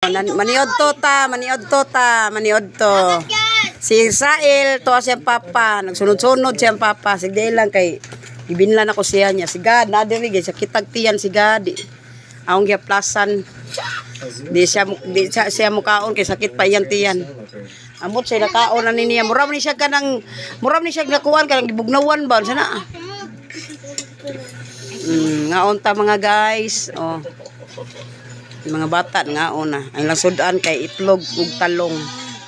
Maniod to ta, maniod to ta, maniod to. Si Israel, to siyang papa, nagsunod-sunod siyang papa. Sige lang kay ibinlan ako siya niya. Si God, na diri gyud siya kitag tiyan si God. Akong giplasan. Di siya mukaon kay sakit pa iyang tiyan. Amot siya nakaon na niya. Mura man ni siya kanang mura man ni siya nakuan kanang gibugnawan ba sana. Ngaon ta mga guys. Oh. Yung mga bata ngaon na. Ang lasudan kay itlog ug talong.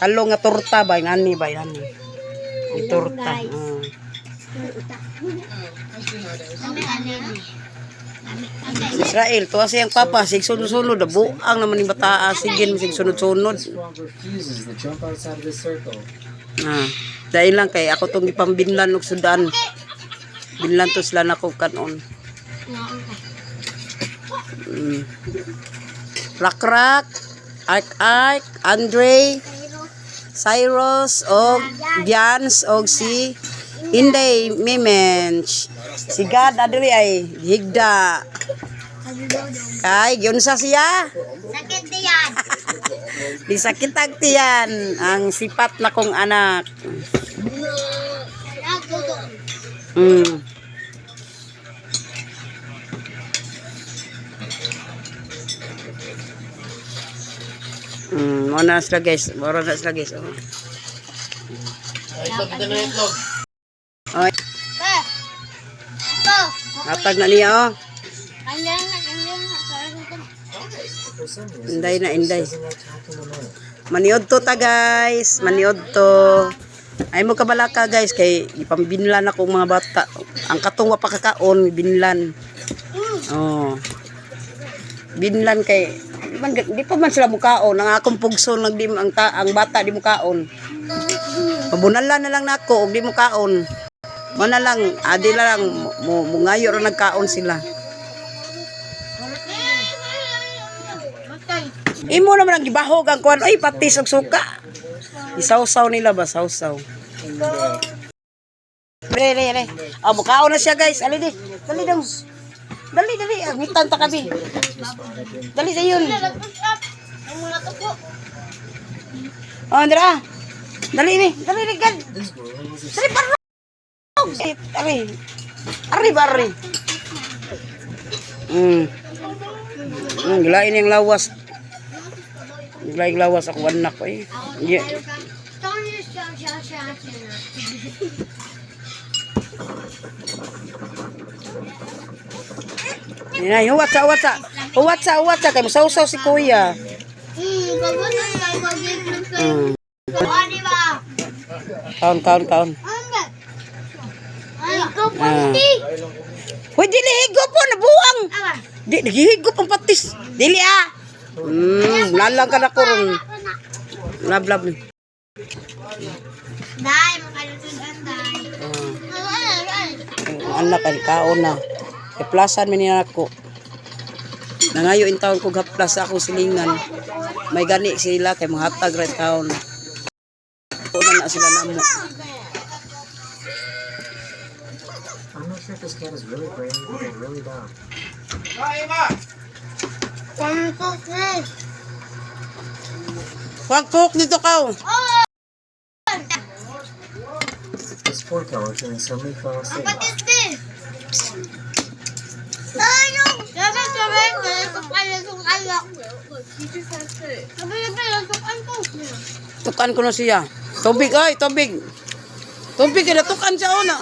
Talong nga torta ba nani ba nani. May torta. Oh. Si Israel, tuwa siyang papa, sig sunod-sunod, buang naman ni bataa, sige, sig sunod-sunod. This frog refuses to jump outside of the circle. Ah, dahil lang kay ako tong gipambinlan og sudan. Binlan to sila nako kanon. Rakrak, Ark Ark, Andre, Cyrus og Bians og si Inday Mimench. Si God adiri ay higda. Kay giunsa siya? Sakit diyan. Di sakit ang tiyan ang sipat na kong anak. Mo na sila guys. Mora na sila guys. Oh. Oh, Ako. hatag na niya oh. Kanya na, kanya na. For some reason, Inday na inday. doesn't like talking to money. Maniod to ta guys, maniod to. Ay mo kabalaka guys kay ipambinlan ako mga bata. Ang katong wa pa kakaon binlan. Oh. Binlan kay di, man, di pa man sila mukaon. Ang akong pugso nag di ang, ta, ang bata di mukaon. Mabunalan na lang nako og di mukaon. Mo na lang adi na lang mo, mo ngayo ra nagkaon sila. Imo naman ang gibahog ang kuan ay patis og suka. Isawsaw nila ba sawsaw. Re re re. Ah, mukaon na siya guys. Ali di. Dali dong. Dali dali, amitan ta kami. Dali dayon. Ang mga tuko. Oh, Andra. Dali ni. Dali ni gad. This gorilla was a Dali barog. Eh, Ari. Ari ba ari. Gilain yung lawas. Gilain yung lawas ako anak ko eh. Yeah. Siya, siya, siya, siya. Yan, huwat sa, huwat sa. Huwat sa, huwat sa. Kay musawsaw si kuya. Bago na lang mag-itlog kayo. Oh, di ba? Kaon, kaon, kaon. Ano? Ay, ikaw panty. Hoy, dili higop po, nabuang. Aba. Di, naghihigop ang patis. Dili ah. Lalang ka na ko ron. Lab, lab. Dai, makalusod ang dai. Ay, ay, ay. Ang anak, ang kaon na. Iplasan mi niya ako. Nangayo in taon ko gaplas ako silingan. May gani sila kay manghatag ra taon. Una na sila namo. I'm not sure if this cat is really brave or really dumb. One, two, three. Huwag cook dito ka. Oh! This poor pelican suddenly fell Ang asleep. patis din. Tayo! Sabi, sabi, sukan, sukan ako. Sabi, sabi, sukan ko. Tukan ko na siya. Tubig ay, tubig. Tubig kay natukan siya una.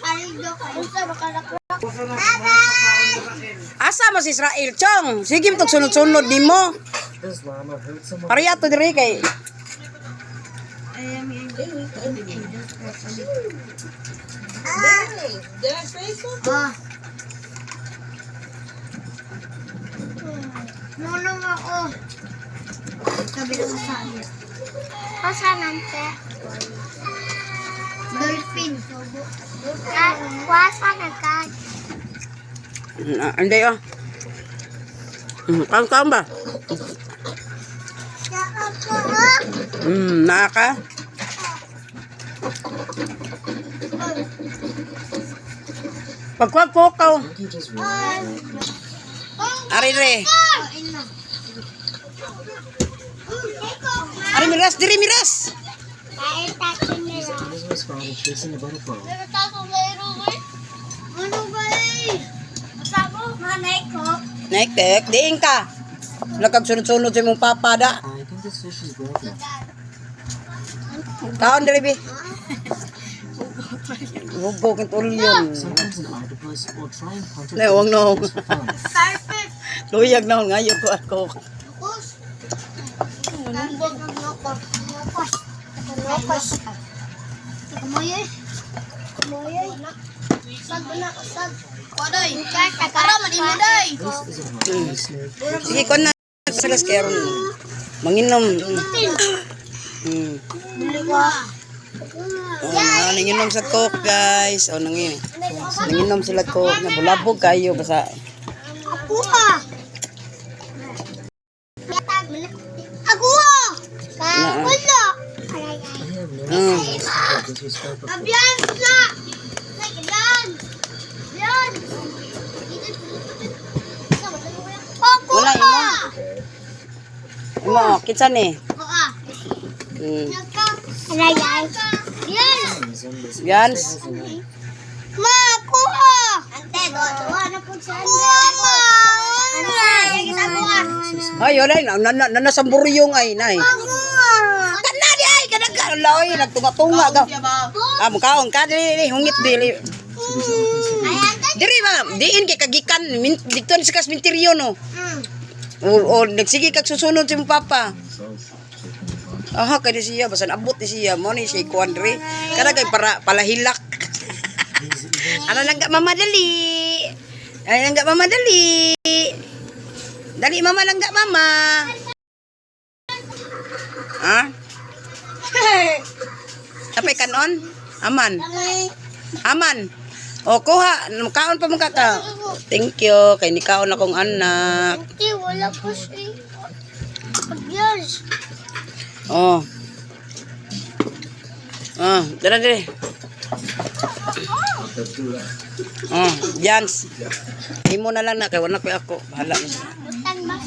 Kaligo ko. Usa, makalaklak. Asa mas Israel chong? Sige mo sunod-sunod nimo. This llama hurt someone. Pareha to diri kay Ah. Nunong ako. Sabi ko sa akin. Kasanan te? Dolphin. Wasa na ka. Ah, hindi ah. Kaon kaon ba? Naa ka? Pagkuwag ko ka. Monkey just realized that Ari re. Kain na. Ari miras, diri miras. This was spotted chasing a butterfly. Naik tek, diin ka. Nakagsunod-sunod sa imong papa da. I think this fish is broken. Kaon diri bi. Hugo kang tulyon. Sometimes an octopus will try and hunt Nay, wag na. just for fun. Luyag na ngayon ko ako. This is a hognose snake. Sige kon na sila sa karon. Manginom. Oh, nanginom sa coke, guys. Oh, nangin. Nanginom sila coke. Nabulabog kayo basta. Ako ah. Ako ah. Wala. I have never seen a snake disrespect before. Abyan na. Yan. Yan. Ako Wala, imo. ah. Imo, kinsa ni? Ako ah. Aray. Yan. Resembles Gans. Ma, kuha. Ante, kuha, ma. Ay, wala na na na, na sa buryong ay nay. Kuha. Kana di ay kanang ka laoy nagtunga-tunga ka. Ah, mukaon ka dili dili, hungit dili. Ay, ante. Diri ba, diin kay kagikan min, dito ni sa kasminteryo no. O nagsige kag susunod si imong papa. Aha, kay ni siya basan abot ni siya mo ni siya kuan diri. Kana kay para palahilak. Ano lang ka mama dali. Ano lang ka mama dali. Dali mama lang ka mama. Ha? Tapay kanon? Aman. Aman. O kuha, kaon pa mo kaka. Thank you kay ni kaon akong anak. Ante, wala po siya. Yes. Oh. Ah, dara dire. Oh, Jans. Imo na lang na kay wala ko ako. Bahala na siya. Butan mas.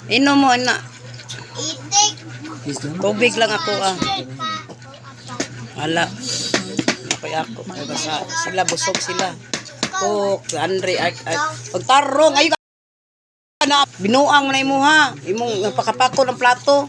Inom mo na. Itik. He's done Tubig lang ako ah. Wala. Ako ako. Kay basta sila busog sila. Cook, Andre, ay, ay. Pagtarong, ay ka na. Binuang mo na imo ha. Imong napakapako ng plato.